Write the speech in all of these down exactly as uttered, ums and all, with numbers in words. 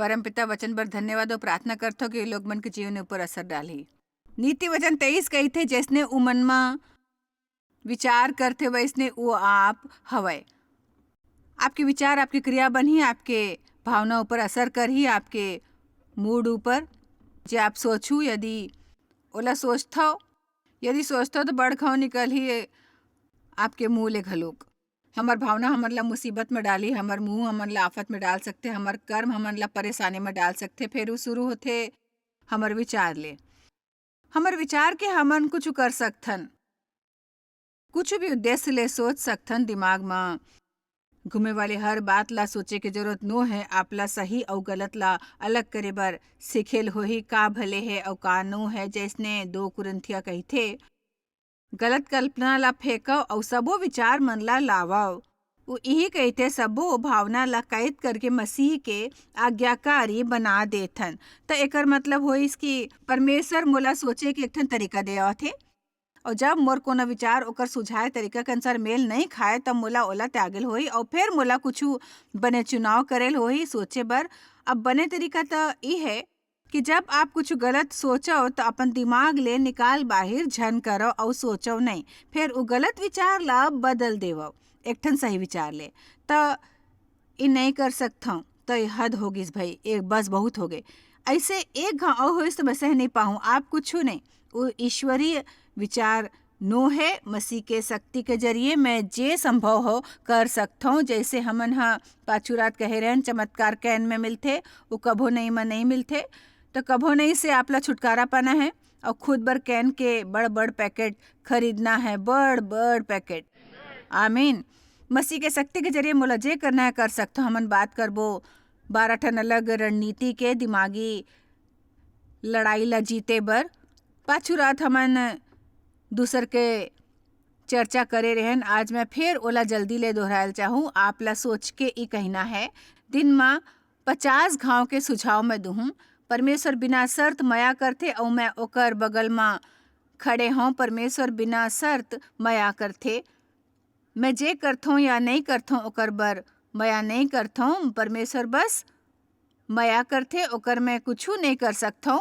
परमपिता वचन बर धन्यवाद और प्रार्थना करथो कि लोग मन के जीवन ऊपर असर डालही। नीति वचन तेईस कहिथे, "जैसने उमन म विचार करथे, वैसने वो आप हवय।" आपके विचार, आपके क्रिया बनही, आपके भावना ऊपर असर करही, आपके मूड ऊपर। जे आप सोचू, यदि ओला सोचथव, यदि सोचथव, तो बड़ घाव निकलही आपके मुंह ले घलोक। हमर भावना हमन ला मुसीबत में डाली, हमर मुंह हमन ला आफत में डाल सकथे, हमर कर्म हमन ला परेशानी में डाल सकथे। फिर वो शुरू होथे हमर विचार ले। हमर विचार के हमन कुछ कर सकथन, कुछ भी उद्देश्य ले सोच सकथन। दिमाग म घूमे वाले हर बात ला सोचे के जरूरत नो है। आपला सही अउ गलत ला अलग करे बर सीखेल होही, का भले है अउ का नो है। जैसने दो कुरिन्थिया कहिथे, "गलत कल्पना ला फेंकव अउ सबो विचार मन ला लावव।" वो इही कहिथे, "सबो भावना ला कैद करके मसीह के आज्ञाकारी बना देथन।" त एकर मतलब होइस कि परमेश्वर मोला सोचे के एक ठन तरीका देवत हे, अउ जब मोर कोनो विचार ओकर सुझाए तरीका के अनुसार मेल नहीं खाए, तब मोला ओला त्यागेल होही अउ फिर मोला कुछ बने चुनाव करेल होही सोचे बर। अब बने तरीका त ई है कि जब आप कुछ गलत सोचव, त अपन दिमाग ले निकाल बाहिर झन करव अउ सोचव नहीं, फिर उ गलत विचार ला बदल देवव एक ठन सही विचार ले। त ई नहीं कर सकथव, त ये हद हो गिस भाई, एक बस बहुत हो गए। ऐसे एक घाव अउ होइस त मैं सह नहीं पाहूँ, आप कुछ नहीं। वो ईश्वरीय विचार नो है। मसीह के शक्ति के जरिए मैं जे संभव हो कर सकथव। जैसे हमन ह पाछू रात कहे रहन, चमत्कार कैन में मिलथे, वो कभो नहीं म नहीं मिलथे। तो कभो नहीं से आपला छुटकारा पाना है और खुद बर कैन के बड़ बड़ पैकेट खरीदना है, बड़ बड़ पैकेट। आमीन। मसीह के शक्ति के जरिए मोला जे करना है कर सकथव। हमन बात करबो बारह ठन अलग रणनीति के दिमागी लड़ाई ला जीते बर। पाछू रात हमन दूसर के चर्चा करे रहन, आज मैं फिर ओला जल्दी ले दोहरायल चाहूँ। आप ला सोच के ई कहना है, दिन म पचास घाव के सुझाव मैं दूहूँ। परमेश्वर बिना शर्त मया करथे अउ मैं ओकर बगल म खड़े हौं। परमेश्वर बिना शर्त मया करथे। मैं जे करथौं या नहीं करथौं, ओकर बर मया नहीं करथौं। परमेश्वर बस मया करथे, ओकर मैं कुछू नहीं कर सकथौं।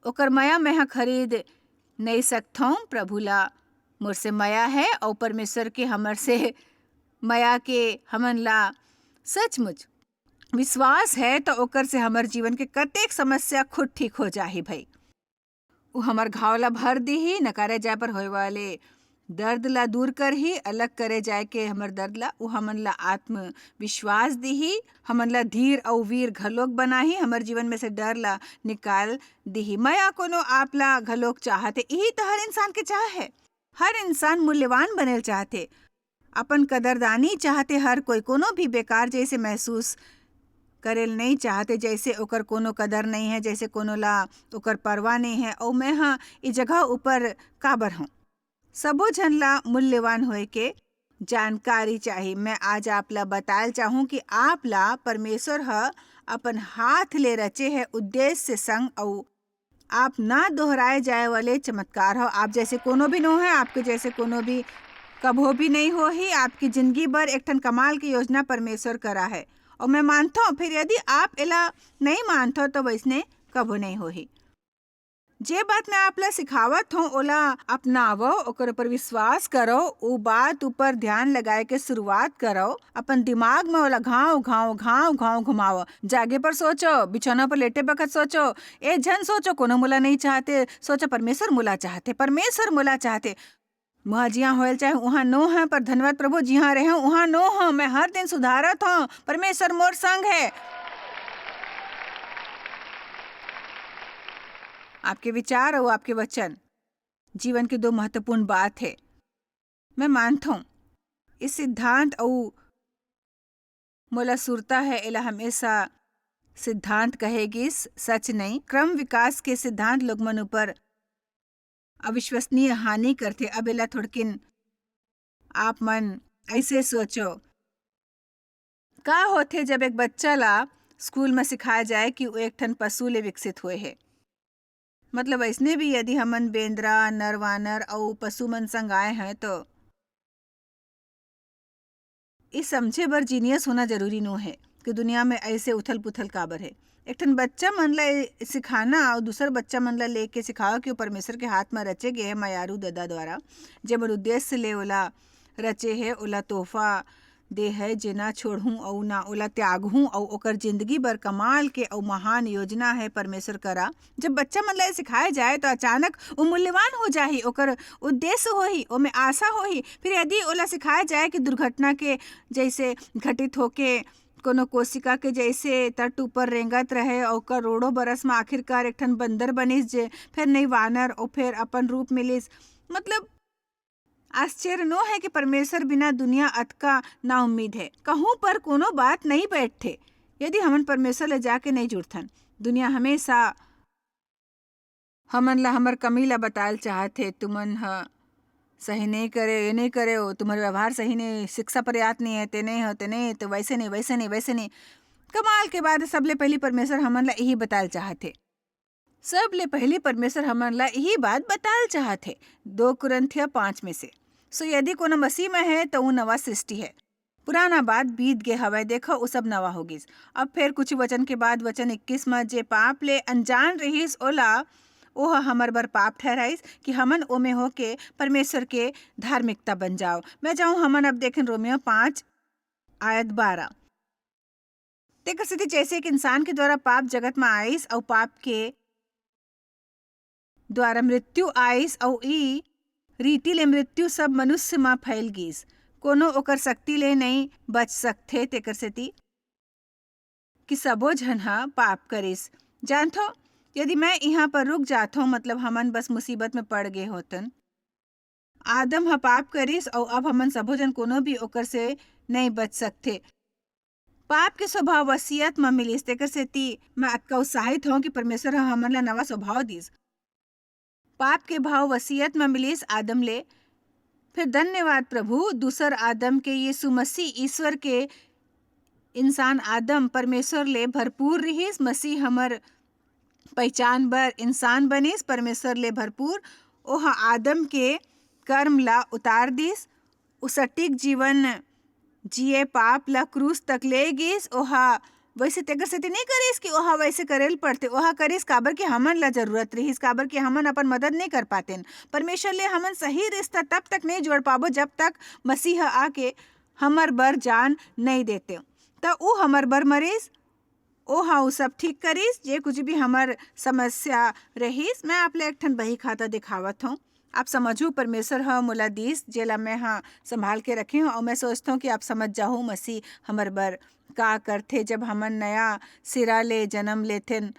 ओकर मया मैं ह खरीद नहीं सकथौं। प्रभु ला मोर से मया है, अउ परमेश्वर के हमर से मया के हमन ला सचमुच विश्वास है, तो ओकर से हमर जीवन के कतेक समस्या खुद ठीक हो जाही भाई। वो हमर घाव ला भर दीही, नकारे जाए पर होए वाले दर्द ला दूर करही, अलग करे जाए के हमर दर्द ला, वो हमन ला आत्मविश्वास दीही, हमन ला धीर अउ वीर घलोक बनाही, हमर जीवन में से डर ला निकाल दीही। मया कोनो आप ला घलोक चाहत हे, यही तो हर इंसान के चाह है। हर इंसान मूल्यवान बनेल चाहत हे, अपन कदरदानी चाहत हे। हर कोई कोनो भी बेकार जैसे महसूस करेल नहीं चाहत हे, जैसे ओकर कोनो कदर नहीं है, जैसे कोनो ला ओकर परवाह नहीं है। अउ मैं ह ई जगह ऊपर काबर हूँ? सबो झन ला मूल्यवान होए के जानकारी चाही। मैं आज आप ला बतायल चाहूँ कि आप ला परमेश्वर ह अपन हाथ ले रचे है उद्देश्य संग, अउ आप ना दोहराए जाए वाले चमत्कार हो। आप जैसे कोनो भी नो है, आपके जैसे कोनो भी कभो भी नहीं होही। आपकी जिंदगी भर एक ठन कमाल की योजना परमेश्वर करा है, और मैं मानथौं। फिर यदि आप एला नहीं मानथो, तो वैसने कभो नहीं होही। जे बात मैं आप ला सिखावत हूँ, ओला अपनावो, ओकर ऊपर विश्वास करो, उ बात ऊपर ध्यान लगाए के शुरुआत करो। अपन दिमाग में ओला घाव, घाव, घाव, घाव घुमावो। जागे पर सोचो, बिछौना पर लेटे बखत सोचो, ए झन सोचो, कोनो मोला नहीं चाहते, सोचो, परमेश्वर मोला चाहते, परमेश्वर मोला चाहते। मुहा जिहाँ होयल चाहे उहाँ नो है, पर धन्यवाद प्रभु, जिहाँ रहे उहाँ नो है। मैं हर दिन सुधारत हूँ, परमेश्वर मोर संग है। आपके विचार और आपके वचन जीवन के दो महत्वपूर्ण बात है। मैं मानथौं, इस सिद्धांत अउ मोला सुरता है, एला हमेशा सिद्धांत कहे गिस, सच नहीं। क्रम विकास के सिद्धांत लोग मन ऊपर अविश्वसनीय हानि करथे। अब एला थोड़किन आप मन ऐसे सोचो, का होथे जब एक बच्चा ला स्कूल में सिखाया जाए कि वो एक ठन पशु ले विकसित हुए है? मतलब, ऐसने भी यदि हमन बेंदरा, नरवानर अउ पशु मन संग आए हैं, तो ये समझे बर जीनियस होना जरूरी नो है। कि दुनिया में ऐसे उथल-पुथल काबर हे। एक ठन बच्चा मन ला ए सिखाना अउ दूसर बच्चा मन ला लेके सिखाओ कि वो परमेश्वर के हाथ म रचे गे हे मयारू ददा द्वारा, जेमन उद्देश्य ले ओला रचे हे, ओला तोहफा दे हे, जे ना छोड़हूँ अउ ना ओला त्यागहूँ, अउ ओकर जिंदगी बर कमाल के अउ महान योजना हे परमेश्वर करा। जब बच्चा मन ला ए सिखाए जाए, तो अचानक वो मूल्यवान हो जाही, ओकर उद्देश्य होही, ओमे आशा होही। फिर यदि ओला सिखाए जाए कि दुर्घटना के जैसे घटित होके कोनो कोशिका के जैसे तट ऊपर रेंगत रहे, अउ करोड़ों बरस म आखिरकार एक ठन बंदर बनिस, जे फिर नई वानर, अउ फिर अपन रूप मिलिस। मतलब, आश्चर्य नो हे कि परमेश्वर बिना दुनिया अतका नाउम्मीद हे। कहूँ पर कोनो बात नई बैठथे, यदि हमन परमेश्वर ले जाके नई जुड़थन। दुनिया हमेशा हमन ला हमर कमी ला बतायल चाहत हे, "तुमन ह सही नई करे, ये नई करे, ओ तुम्हर व्यवहार सही नई, शिक्षा पर्याप्त नई हे, ते नई हो, ते नई, ते वैसे नई, वैसे नई, वैसे नई।" कमाल के बात, सबले पहली परमेश्वर हमन ला यही बतायल चाहत हे। सबले पहली परमेश्वर हमन ला यही बात बतायल चाहत हे, दो कुरिन्थिया पाँच में से। So, यदि कोनो मसीह में हे, तो वो नवा सृष्टि हे। पुराना बात बीत गे हवय, देखो, वो सब नवा हो गिस। अब फेर कुछ वचन के बाद वचन इक्कीस म, जे पाप ले अनजान रहिस, ओला ओह हमर बर पाप ठहराइस, कि हमन ओमे होके परमेश्वर के धार्मिकता बन जाओ। मैं चाहूँ, हमन अब देखें रोमियो पाँच आयत बारह। तेकर सेती जैसे एक इंसान के द्वारा पाप जगत म आइस, अउ पाप के द्वारा मृत्यु आइस, अउ ई रीति ले मृत्यु सब मनुष्य म फैल गिस। कोनो ओकर शक्ति ले नई बच सकथे, तेकर सेती कि सबो झन ह पाप करिस। जानथो, यदि मैं इहाँ पर रुक जाथों, मतलब, हमन बस मुसीबत में पड़ गे होतन। आदम ह पाप करिस, अउ अब हमन सबो झन कोनो भी ओकर से नई बच सकथे। पाप के स्वभाव वसीयत म मिलिस, तेकर सेती मैं अतका उत्साहित हौं कि परमेश्वर ह हमन ला नवा स्वभाव दिस। पाप के भाव वसीयत म मिलिस आदम ले, फिर धन्यवाद प्रभु, दूसर आदम के यीशु मसीह, ईश्वर के इंसान आदम परमेश्वर ले भरपूर रिहिस। मसीह हमर पहिचान बर इंसान बनिस, परमेश्वर ले भरपूर। ओह आदम के कर्म ला उतार दिस, उ सटीक जीवन जिए, पाप ला क्रूस तक ले गिस। ओह वैसे तेकर सेती नई करिस कि ओह वैसे करे ल पड़ते, ओह करिस काबर कि हमन ला जरूरत रिहिस, काबर कि हमन अपन मदद नई कर पातेन। परमेश्वर ले हमन सही रिश्ता तब तक नई जोड़ पाबो, जब तक मसीह आके हमर बर जान नई देते। त ऊ हमर बर मरिस, ओह ऊ सब ठीक करिस, जे कुछ भी हमर समस्या रहिस। मैं आप ले एक ठन बही खाता दिखावत हौं। आप समझू, परमेश्वर ह मोला दीस, जेला मैं ह संभाल के रखे हौं, अउ मैं सोचथौं कि आप समझ जाहू, मसीह हमर बर का करथे, जब हमन नया सिरा ले जन्म लेथेन।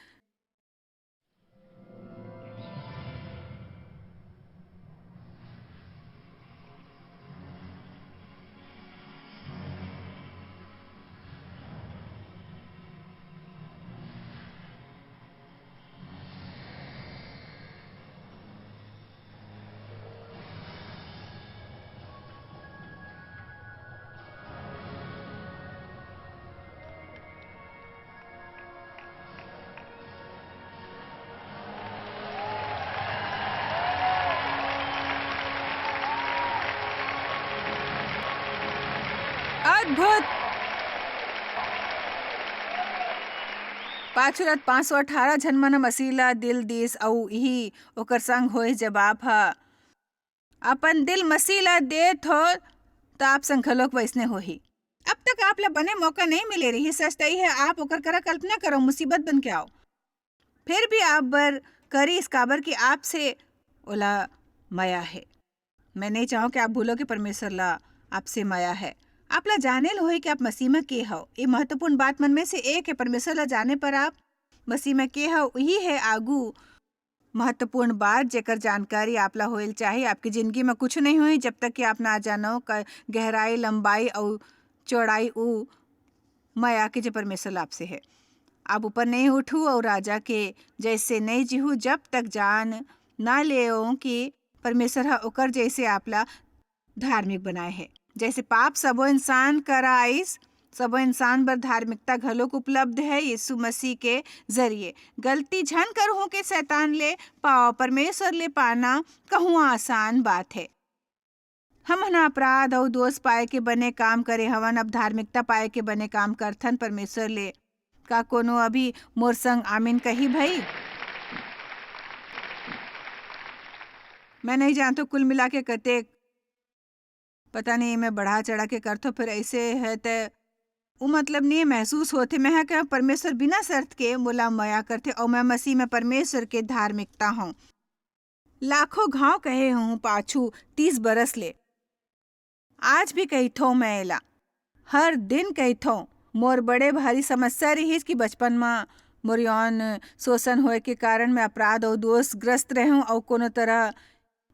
अद्भुत। पाछू रात पाँच सौ अठारह झन मन ह मसीह ला दिल दीस, अऊ इही ओकर संग होइस, जब आप ह अपन दिल मसीह ला देत हो, त आप संग घलोक वइसने होही। अब तक आप ला बने मौका नइ मिले रही, सच त इही हे, आप ओकर करा कल्पना करो, मुसीबत बन के आओ। फिर भी आप बर करिस, काबर कि आपसे ओला मया हे। मैं नइ चाहूँ कि आप भूलो कि परमेश्वर ला आपसे मया हे। आप ला जाने ल होही कि आप मसीह म के हव। ये महत्वपूर्ण बात मन में से एक हे, परमेश्वर ला जाने पर आप मसीह म के हव, उही हे आगू महत्वपूर्ण बात, जेकर जानकारी आप ला होए ल चाही। आपकी जिंदगी म कुछ नइ होही, जब तक कि आप ना जानो क-, गहराई, लंबाई अउ चौड़ाई ऊ मया के जे परमेश्वर ला आपसे हे। आप ऊपर नइ उठू अउ राजा के जैसे नइ जीहू, जब तक जान ना लेओ कि परमेश्वर ह ओकर जैसे आप ला धार्मिक बनाए हे। जैसे पाप सबो इंसान करा आइस, सबो इंसान बर धार्मिकता घलोक उपलब्ध हे यीशु मसीह के जरिए। गलती झन करहूं कि शैतान ले पाओ, परमेश्वर ले पाना कहूं आसान बात हे। हमन ह अपराध अउ दोष पाए के बने काम करे हवन, अब धार्मिकता पाए के बने काम करथन परमेश्वर ले। का कोनो अभी मोर संग आमीन कही भई? मैं नहीं जानतो कुल मिला के कतेक, पता नहीं, मैं बढ़ा चढ़ा के करथो, फिर ऐसे है ते उ मतलब नहीं महसूस होथे। मैं ह कह परमेश्वर बिना शर्त के मोला मया करथे अउ मैं मसीह में परमेश्वर के धार्मिकता हूँ। लाखों घाव कहे हूँ पाछू तीस बरस ले, आज भी कहिथो मैं एला, हर दिन कहिथो। मोर बड़े भारी समस्या रहिस कि बचपन म मोर यौन शोषण होए के कारण मैं अपराध अउ दोषग्रस्त रहूं अउ कोनो तरह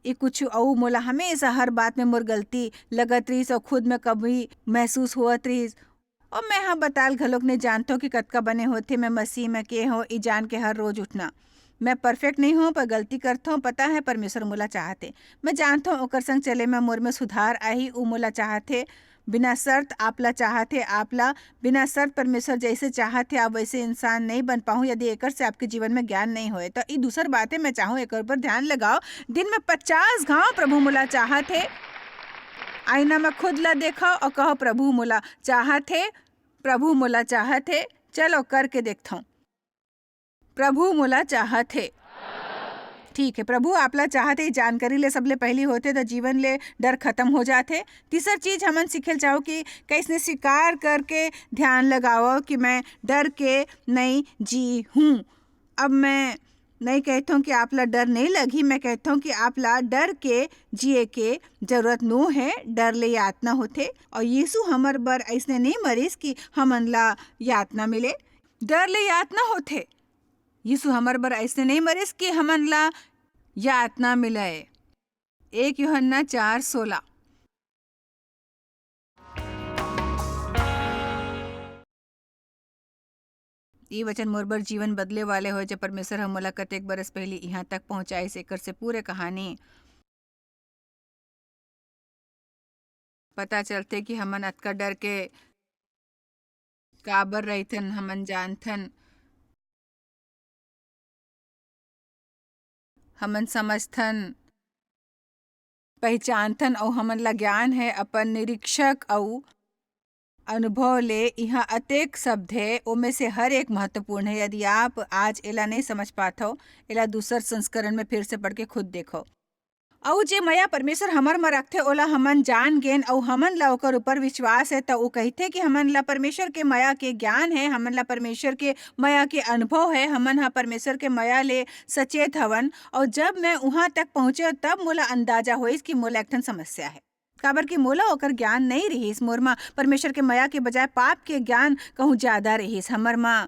ये कुछ अउ मोला हमेशा हर बात में मोर गलती लगत रहिस अउ खुद में कभी महसूस होत रहिस। अउ मैं ह बताल घलोक नहीं जानथो कि कतका बने होथे मैं मसीह में के हो, ई जान के हर रोज उठना। मैं परफेक्ट नहीं हूँ, पर गलती करथो, पता है परमेश्वर मोला चाहथे। मैं जानथो ओकर संग चले में मोर में सुधार आही, उ मोला चाहथे, बिना शर्त आपला चाहथे, आपला बिना शर्त परमेश्वर जैसे चाहथे, आप वैसे इंसान नहीं बन पाहूँ। यदि एकर से आपके जीवन में ज्ञान नहीं होए, तो ई दूसर बात है, मैं चाहूँ एकर ऊपर ध्यान लगाओ। दिन में पचास घाव प्रभु मोला चाहथे। आईना में खुद ला देखो और कहो, "प्रभु मोला चाहथे, प्रभु मोला चाहथे।" चलो करके देखथो। प्रभु मोला चाहथे। ठीक है, प्रभु आपला चाहथे, जानकारी ले सबले पहली होथे तो जीवन ले डर खत्म हो जाथे। तीसर चीज हमन सीखे ल चाहो कि कैसने स्वीकार करके ध्यान लगाओ कि मैं डर के नहीं जी हूँ। अब मैं नहीं कहथों कि आपला डर नहीं लगही, मैं कहथों कि आपला डर के जिए के जरूरत नो है। डर ले यातना होथे और यीशु हमर बर ऐसने नहीं मरिस कि हमन ला यातना मिले। डर ले यातना होथे। यीशु हमर बर ऐसने नहीं मरिस कि हमन ला यातना मिले। एक यूहन्ना चार सोलह। ई वचन मोर बर जीवन बदले वाले होय, जब परमेश्वर ह मोला कतेक बरस पहिली इहाँ तक पहुँचाइस, एकर से पूरे कहानी पता चलथे कि हमन अतका डर के काबर रहिथन। हमन जानथन, हमन समझथन, पहिचानथन अउ हमन ला ज्ञान है अपन निरीक्षक अउ अनुभव ले। इहाँ अतेक शब्द है, ओमे से हर एक महत्वपूर्ण है। यदि आप आज एला नहीं समझ पाथव, एला दूसर संस्करण में फिर से पढ़ के खुद देखो। अउ जे मया परमेश्वर हमर म रखथे, ओला हमन जान गेन, अउ हमन ला ओकर ऊपर विश्वास है, त उ कहिथे कि हमन ला परमेश्वर के मया के ज्ञान है, हमन ला परमेश्वर के मया के अनुभव है, हमन ह परमेश्वर के मया ले सचेत हवन। अउ जब मैं उहाँ तक पहुँचे, तब मोला अंदाजा होइस कि मोला एक ठन समस्या है, काबर कि मोला ओकर ज्ञान नहीं रिहिस। मोर म परमेश्वर के मया के बजाय पाप के ज्ञान कहूँ ज्यादा रिहिस। हमर म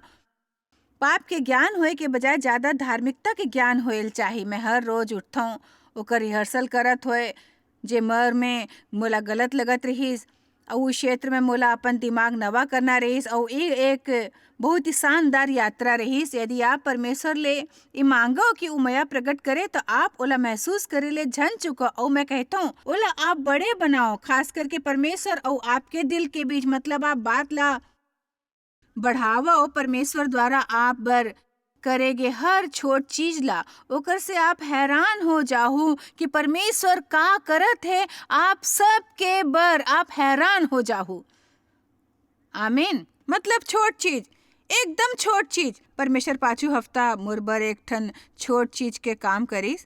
पाप के ज्ञान होए के बजाय ज्यादा धार्मिकता के ज्ञान होए ल चाही। मैं हर रोज उठथौं, ओकर रिहर्सल करत होए, जे मर में मोला गलत लगत रिहिस, अउ उस क्षेत्र में मोला अपन दिमाग नवा करना रिहिस, अउ ये एक बहुत ही शानदार यात्रा रिहिस। यदि आप परमेश्वर ले ई मांगो कि उ मया प्रकट करे, तो आप ओला महसूस करे ले झन चुको। अउ मैं कहथौं, ओला आप बड़े बनाओ, खास करके परमेश्वर अउ आपके दिल के बीच, मतलब आप बात ला बढ़ावव। परमेश्वर द्वारा आप बर करे गे हर छोट चीज ला, ओकर से आप हैरान हो जाहू कि परमेश्वर का करत हे। आप सबके बर आप हैरान हो जाहू। आमीन। मतलब छोट चीज, एकदम छोट चीज। परमेश्वर पाछू हफ्ता मोर बर एक ठन छोट चीज के काम करिस।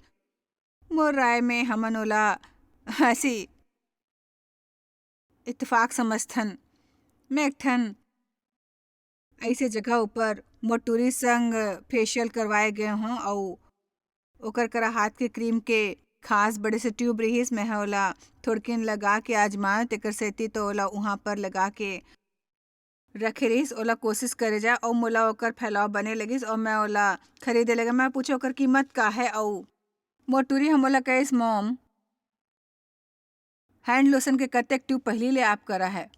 मोर राय में हमन ओला हंसी इत्तेफाक समझथन। मैं एक ठन ऐसे जगह ऊपर मोर टूरी संग फेशियल करवाए गए हों, अउ ओकर करा हाथ के क्रीम के खास बड़े से ट्यूब रिहिस। मैं ह ओला थोड़किन लगा के आजमायो, तेकर सेती तो ओला उहाँ पर लगा के रखे रिहिस। ओला कोशिश करे जा, अउ मोला ओकर फैलाव बने लगिस, अउ मैं ओला खरीदे लगे। मैं पूछे, "ओकर कीमत का है?" अउ मोर टूरी ह मोला कहिस, "मॉम, हैंड लोशन के कतेक ट्यूब पहिली ले आप करा है?"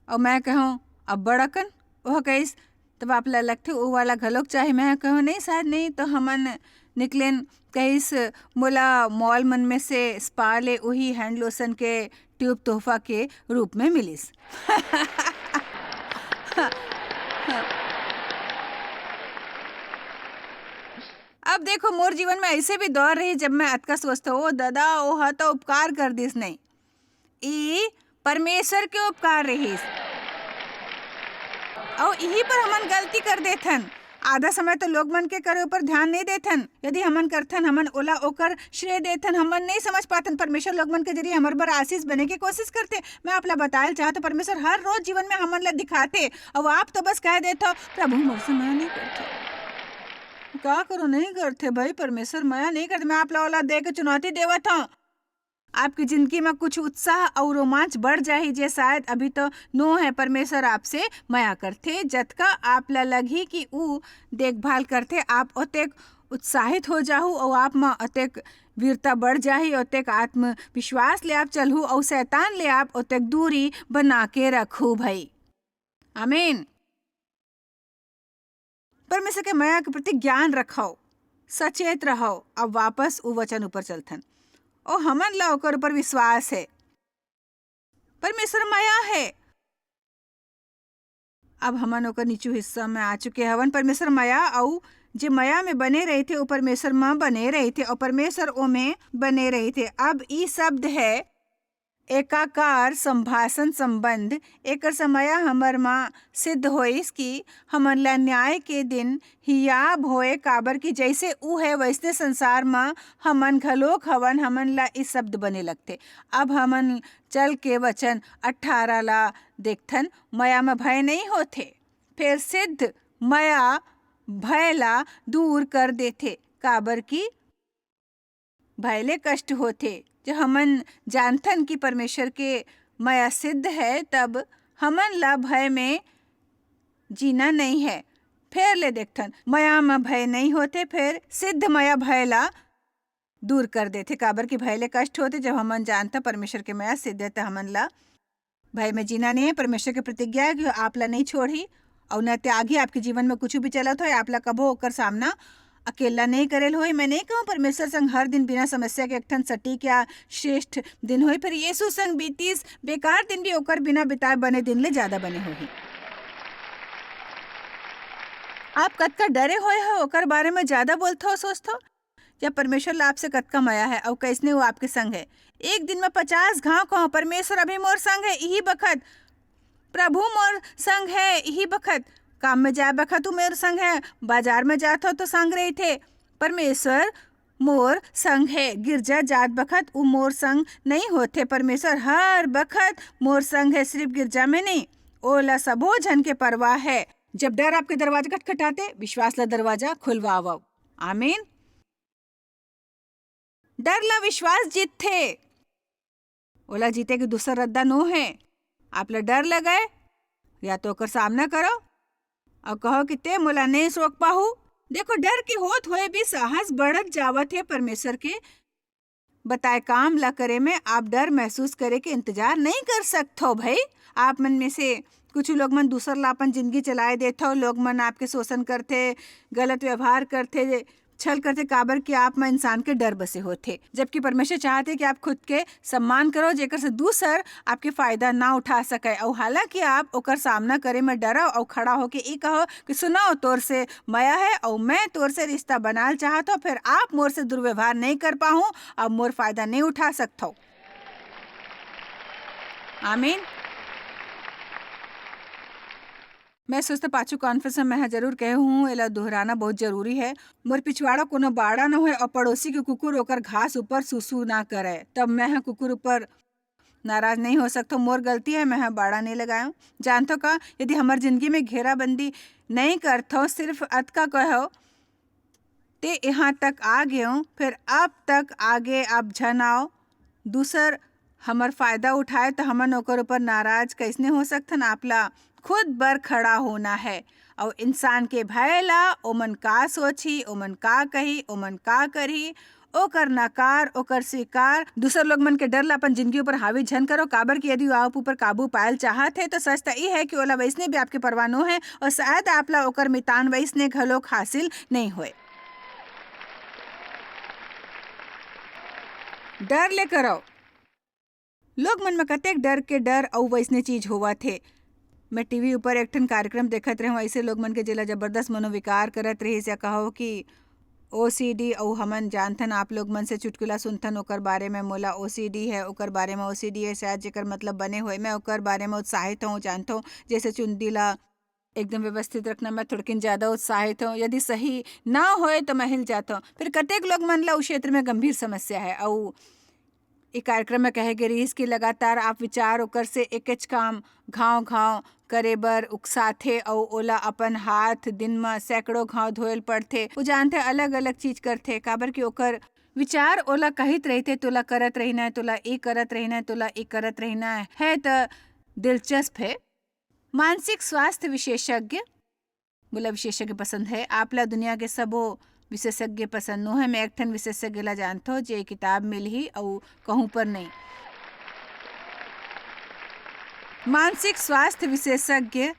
अउ मैं कहूँ, "अब्बड़ अकन।" ओह कहिस, "तब आप ला लगथे ओ वाला घलोक चाही?" मैं कहूँ, "नहीं, शायद नहीं।" तो हमन निकलेन, कहिस, "मोला मॉल मन में से स्पा ले उही हैंड लोशन के ट्यूब तोहफा के रूप में मिलिस।" अब देखो, मोर जीवन में ऐसे भी दौर रही, जब मैं अतका सोचता, "ओ दादा, ओ हा तो उपकार कर दिस नहीं।" ई परमेश्वर के उपकार रहिस। अउ इही पर हमन गलती कर देथन। आधा समय तो लोग मन के करे ऊपर ध्यान नहीं देथन। यदि हमन करथन, हमन ओला ओकर श्रेय देथन, हमन नहीं समझ पाथन। परमेश्वर लोग मन के जरिए हमर बर आशीष बने के कोशिश करथे। मैं आप ला बतायल चाहत हूँ, परमेश्वर हर रोज जीवन में हमन ला दिखाथे, अउ आप तो बस कह देथव, "प्रभु मोर से मया नहीं करथे।" का करो, नहीं करथे भाई, परमेश्वर मया नहीं करथे। मैं आप ला ओला दे के चुनौती देवत हूँ। आपकी जिंदगी में कुछ उत्साह अउ रोमांच बढ़ जाही, जे शायद अभी तो नो है। परमेश्वर आपसे मया करथे, जतका आप ला लगही कि ऊ देखभाल करथे, आप ओतेक उत्साहित हो जाहू अउ आप म ओतेक वीरता बढ़ जाही, ओतेक आत्मविश्वास ले आप चलहू अउ शैतान ले आप ओतेक दूरी बना के रखहू भाई। आमीन। परमेश्वर के मया के प्रति ज्ञान रखव, सचेत रहव। अब वापस उ वचन ऊपर चलथन। ओ हमन ला ओकर ऊपर विश्वास है। परमेश्वर मया है। अब हमन ओकर नीचू हिस्सा में आ चुके हवन। परमेश्वर मया अउ जे मया में बने रहिथे, ओ परमेश्वर म बने रहिथे, अउ परमेश्वर ओमे बने रहिथे। अब ई शब्द है एकाकार संभाषण संबंध। एकर से मया हमर म सिद्ध होइस कि हमन ला न्याय के दिन हियाब होए, काबर कि जइसे ऊ है, वइसने संसार म हमन घलोक हवन। हमन ला ई शब्द बने लगथे। अब हमन चल के वचन अठारह ला देखथन। मया म भय नहीं होथे, फेर सिद्ध मया भय ला दूर कर देथे, काबर कि भय ले कष्ट होथे। जब हमन जानथन कि परमेश्वर के मया सिद्ध है, तब हमन ला भय में जीना नहीं है। फेर ले देखथन, मया म भय नहीं होथे, फेर सिद्ध मया भय ला दूर कर देथे, काबर कि भय ले कष्ट होथे। जब हमन जानथन परमेश्वर के मया सिद्ध है, त हमन ला भय में जीना नहीं है। परमेश्वर के प्रतिज्ञा है कि आप ला नहीं छोड़ही, अउ न त्यागी। आपके जीवन में कुछ भी चलत होए, आप ला कभो ओकर सामना अकेला नहीं करेल होई। मैं नहीं कहूँ परमेश्वर संग हर दिन बिना समस्या के एक ठन सटीक या श्रेष्ठ दिन होई, पर यीशु संग बीतीस बेकार दिन भी ओकर बिना बिताए बने दिन ले ज्यादा बने होही। आप कतका डरे होए हो, ओकर बारे में ज्यादा बोलथो, सोचथो? या परमेश्वर ला आपसे कतका मया है अउ कइसने वो आपके संग है? एक दिन में पचास घाव कहो, "परमेश्वर अभी मोर संग है, इही बखत प्रभु मोर संग है, इही बखत काम में जाए बखत ऊ मोर संग है, बाजार में जात हो तो संग रहिथे। परमेश्वर मोर संग है, गिरजा जात बखत ऊ मोर संग नहीं होथे। परमेश्वर हर बखत मोर संग है, सिर्फ गिरजा में नहीं।" ओला सबो झन के परवाह है। जब डर आपके दरवाजा खटखटाथे, विश्वास ला दरवाजा खुलवावव। आमीन। डर ला विश्वास जीतथे। ओला जीते के दूसर रद्दा नो है। आप ला डर लगय, या तो ओकर सामना करो अउ कहो कि "ते मोला नहीं रोक पाहू।" देखो, डर के होत होए भी साहस बढ़त जावत है। परमेश्वर के बताए काम ला करे में आप डर महसूस करे के इंतजार नहीं कर सकथो भाई। आप मन में से कुछ लोग मन दूसर ला अपन जिंदगी चलाए देथो। लोग मन आपके शोषण करथे, गलत व्यवहार करथे, छल करथे, काबर कि आप म इंसान के डर बसे होथे, जबकि परमेश्वर चाहथे कि आप खुद के सम्मान करो, जेकर से दूसर आपके फायदा ना उठा सके। अउ हालांकि आप ओकर सामना करे में डरो अउ खड़ा होके ई कहो कि "सुनो, तोर से मया है अउ मैं तोर से रिश्ता बनाल चाहत हो, फिर आप मोर से दुर्व्यवहार नहीं कर पाहू, अब मोर फायदा नहीं उठा सकथो।" आमीन। मैं सोचता पाछू कॉन्फ्रेंस में मैं ह जरूर कहे हूँ, एला दोहराना बहुत जरूरी है। मोर पिछवाड़ा कोनो बाड़ा न होय और पड़ोसी के कुकुर ओकर घास ऊपर सूसू ना करे, तब मैं ह कुकुर ऊपर नाराज नहीं हो सकथो। मोर गलती है, मैं ह बाड़ा नहीं लगायो। जानथो का, यदि हमर जिंदगी में घेराबंदी नहीं करथो, सिर्फ अतका कहो, "ते यहाँ तक आ गेव, फिर अब तक आगे आप झन आओ।" दूसर हमर फायदा उठाए तो हमन ओकर ऊपर नाराज कैसने हो सकथन? आप ला खुद बर खड़ा होना है। अउ इंसान के भय ला, ओमन का सोचही, ओमन का कही, ओमन का करही, ओकर नकार, ओकर स्वीकार, दूसर लोग मन के डर ला अपन जिंदगी ऊपर हावी झन करो, काबर कि यदि आप ऊपर काबू पायल चाहत है, तो सच त ई है कि ओला वैसने भी आपके परवाह नो है, और शायद आप ला ओकर मितान वैसने घलोक हासिल नहीं होए। डर ले करो। लोग मन में कतेक डर के डर अउ वैसने चीज होवत हे। मैं टीवी ऊपर एक ठन कार्यक्रम देखत रहूं, ऐसे लोग मन के जेला जबरदस्त मनोविकार करत रहिस, या कहो कि ओसीडी, अउ हमन जानथन, आप लोग मन से चुटकुला सुनथन, ओकर बारे में मोला ओसीडी है, ओकर बारे में ओसीडी है, शायद जेकर मतलब बने होए, मैं ओकर बारे में उत्साहित हूँ, जानथों, जैसे चुंदी ला एकदम व्यवस्थित रखना, मैं थोड़किन ज्यादा उत्साहित हूँ, यदि सही ना होए तो मैं हिल जाता हूँ। फिर कतेक लोग मन ला उस क्षेत्र में गंभीर समस्या है, अउ ए कार्यक्रम में कहे गे रिहिस कि लगातार आप विचार ओकर से एकेच काम घाव-घाव करे बर उकसाथे अउ ओला अपन हाथ दिन म सैकड़ों घाव धोए ल पड़थे। वो जानथे अलग-अलग चीज करथे, काबर कि ओकर विचार ओला कहित रहिथे, "तोला करत रहिना है, तोला ए करत रहिना है, तोला ए करत रहिना है।" है त दिलचस्प है। मानसिक स्वास्थ्य विशेषज्ञ, मोला विशेषज्ञ पसंद है। आपला दुनिया के सबो विशेषज्ञ पसंद नो है। मैं एक ठन विशेषज्ञ ला जानथो, जे किताब मिलही अउ कहूँ पर नहीं। मानसिक स्वास्थ्य विशेषज्ञ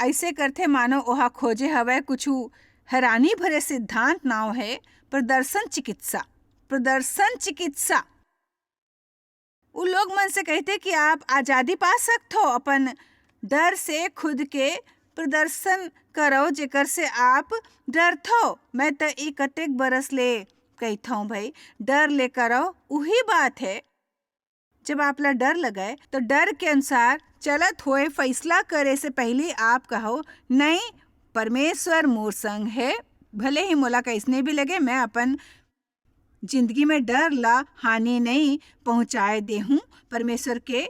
ऐसे करथे, मानो ओहा खोजे हवय कुछु हैरानी भरे सिद्धांत। नाव है प्रदर्शन चिकित्सा। प्रदर्शन चिकित्सा। उ लोग मन से कहिथे कि आप आजादी पा सकथो अपन डर से खुद के प्रदर्शन करो, जेकर से आप डरथो। मैं त ए कतेक बरस ले कहिथौं भई, डर ले करो, उही बात है। जब आप ला डर लगय, तो डर के अनुसार चलत होए फैसला करे से पहले आप कहो, "नहीं, परमेश्वर मोर संग है, भले ही मोला कैसने भी लगे, मैं अपन जिंदगी में डर ला हानि नहीं पहुंचाए देहूं।" परमेश्वर के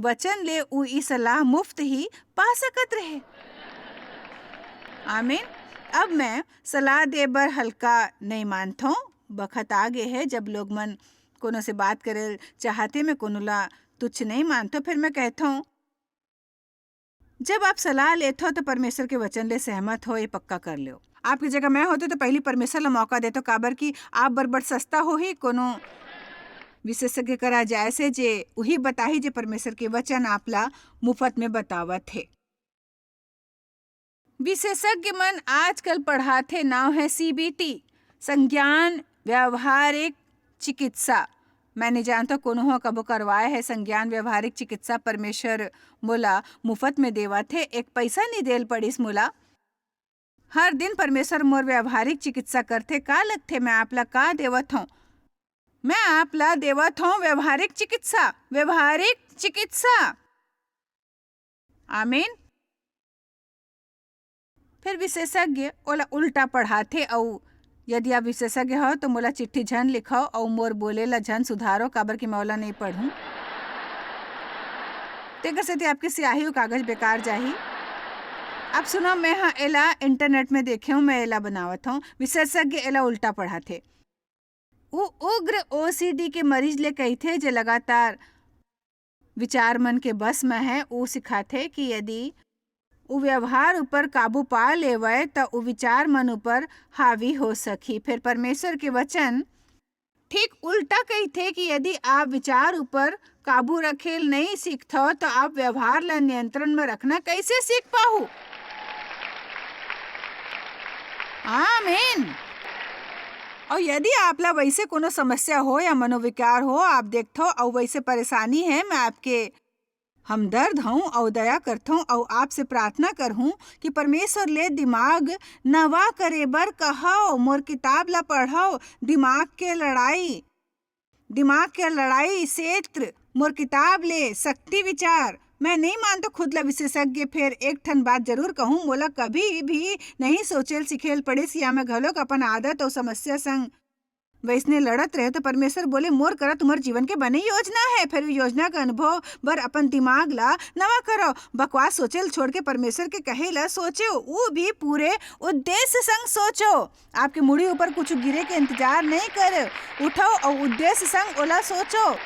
वचन ले उ ई सलाह मुफ्त ही पा सकत रहे। आमीन। अब मैं सलाह दे बर हल्का नहीं मानथौं। बखत आ गे है, जब लोग मन कोनो से बात करे चाहथे, मैं कोनो ला तुच्छ नहीं मानथौं। फिर मैं कहथौं, जब आप सलाह लेथो, तो परमेश्वर के वचन ले सहमत हो, ये पक्का कर लो। आपकी जगह मैं होते, तो पहली परमेश्वर ला मौका देतो, काबर कि आप बरबर सस्ता होही कोनो विशेषज्ञ करा जाए से, जे उही बताही, जे परमेश्वर के वचन आप ला मुफ्त में बतावत हे। विशेषज्ञ मन आजकल पढ़ाथे, नाव है सीबीटी, संज्ञान व्यवहारिक चिकित्सा। मैं नहीं जानता कोनो ह कबो करवाए है संज्ञान व्यवहारिक चिकित्सा। परमेश्वर मोला मुफ्त में देवत हे, एक पैसा नहीं देल पड़िस मोला। हर दिन परमेश्वर मोर व्यवहारिक चिकित्सा करथे। का लगथे, मैं आप ला का देवत हूँ? मैं आप ला देवत हूँ व्यवहारिक चिकित्सा, व्यवहारिक चिकित्सा। आमीन। फिर विशेषज्ञ ओला उल्टा पढ़ाथे, अउ यदि आप विशेषज्ञ हो, तो मोला चिट्ठी झन लिखो अउ मोर बोले ला झन सुधारो, काबर कि मैं ओला नहीं पढ़ूं। तेकर सेती आपके स्याही अउ कागज बेकार जाही। अब सुनो, मैं हा एला इंटरनेट में देखे हूँ, मैं एला बनावत हूँ। विशेषज्ञ एला उल्टा पढ़ाथे। उ उग्र ओसीडी के मरीज ले कहिथे, जे लगातार विचार मन के बस में है। उ सिखाथे कि यदि उ व्यवहार ऊपर काबू पा लेवय, त उ विचार मन ऊपर हावी हो सकही। फिर परमेश्वर के वचन ठीक उल्टा कहिथे कि यदि आप विचार ऊपर काबू रखेल नहीं सीखथव, तो आप व्यवहार ला नियंत्रण में रखना कैसे सीख पाहू? आमीन। और यदि आप ला वैसे कोनो समस्या हो या मनोविकार हो, आप देखथो और वैसे परेशानी है, मैं आपके हमदर्द हूँ और दया करथो और आपसे प्रार्थना करहूँ कि परमेश्वर ले दिमाग नवा करे बर कहो, मोर किताब ला पढ़ो, दिमाग के लड़ाई, दिमाग के लड़ाई क्षेत्र, मोर किताब ले शक्ति विचार। मैं नहीं मानतो खुद ला विशेषज्ञ, फेर एक ठन बात जरूर कहूँ, मोला कभी भी नहीं सोचेल सिखेल पड़िस या मैं घलोक अपन आदत और समस्या संग वैसने लड़त रहे, तो परमेश्वर बोले, "मोर करा तुम्हर जीवन के बने योजना है, फेर योजना के अनुभव बर अपन दिमाग ला नवा करो।" बकवास सोचेल छोड़ के परमेश्वर के कहे ला सोचो, वो भी पूरे उद्देश्य संग सोचो। आपके मुड़ी ऊपर कुछ गिरे के इंतजार नहीं करे, उठो और उद्देश्य संग ओला सोचो।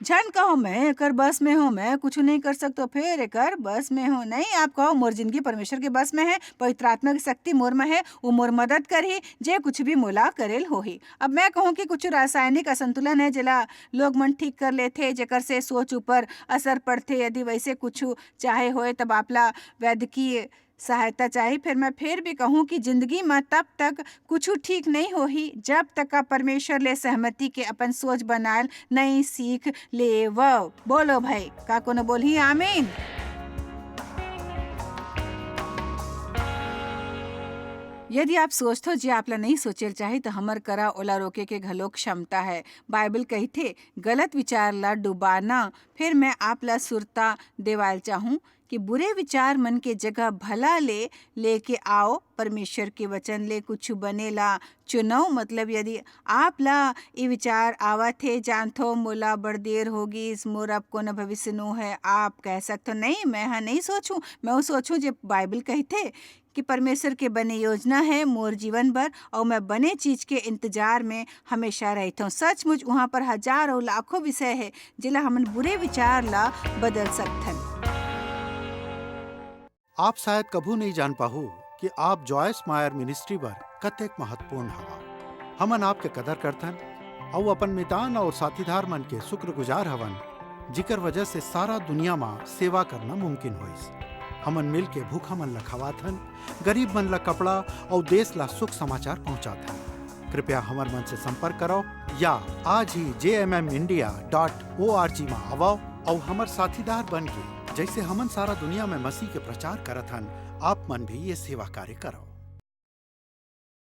झन कहो, "मैं एकर बस में हूँ, मैं कुछ नहीं कर सकतो, फेर एकर बस में हूँ।" नहीं, आप कहो, "मोर जिंदगी परमेश्वर के बस में है, पवित्र आत्मा की शक्ति मोर में है, वो मोर मदद करही, जे कुछ भी मोला करेल होही।" अब मैं कहूँ कि कुछ रासायनिक असंतुलन है, जेला लोग मन ठीक कर लेथे, जेकर से सोच ऊपर असर पड़थे। यदि वैसे कुछ चाहे होए, तब आपला वैद्यकीय सहायता चाही। फेर मैं फेर भी कहूँ कि जिंदगी म तब तक कुछु ठीक नहीं होही, जब तक आप परमेश्वर ले सहमति के अपन सोच बनायल नहीं सीख लेवव। बोलो भाई, का कोनो बोलही आमीन? यदि आप सोचथो जे आप ला नहीं सोचे ल चाही, तो हमर करा ओला रोके के घलो क्षमता है। बाइबल कहिथे, "गलत विचार ला डुबाना।" फिर मैं आप ला सुरता देवाल चाहूँ कि बुरे विचार मन के जगह भला ले लेके आओ, परमेश्वर के वचन ले कुछ बने ला चुनव। मतलब, यदि आप ला ये विचार आवत हे, "जानथो, मोला बड़ देर हो गिस, मोर अब कोनो भविष्य नो है," आप कह सकथो, "नहीं, मैं हा नहीं सोचूं, मैं वो सोचूं जे बाइबल कहिथे कि परमेश्वर के बने योजना है मोर जीवन बर, और मैं बने चीज के इंतजार में हमेशा रहथों।" सचमुच, वहाँ पर हजारों लाखों विषय है, जेला हमन बुरे विचार ला बदल सकथन। आप शायद कभू नहीं जान पाहू कि आप जॉयस मायर मिनिस्ट्री बर कतेक महत्वपूर्ण हवा। हमन आपके कदर करथन, अउ अपन मितान और साथीदार मन के शुक्रगुजार हवन, जिकर वजह से सारा दुनिया मा सेवा करना मुमकिन होइस। हमन मिल के भूखा मन ला खवाथन, गरीब मन ला कपड़ा और देश ला सुख समाचार पहुंचाथन। कृपया हमर मन से संपर्क करो या आज ही जे M M India dot O R G मा आवो और हमर साथीदार बन के, जैसे हमन सारा दुनिया में मसीह के प्रचार करत हन, आप मन भी ये सेवा कार्य करो।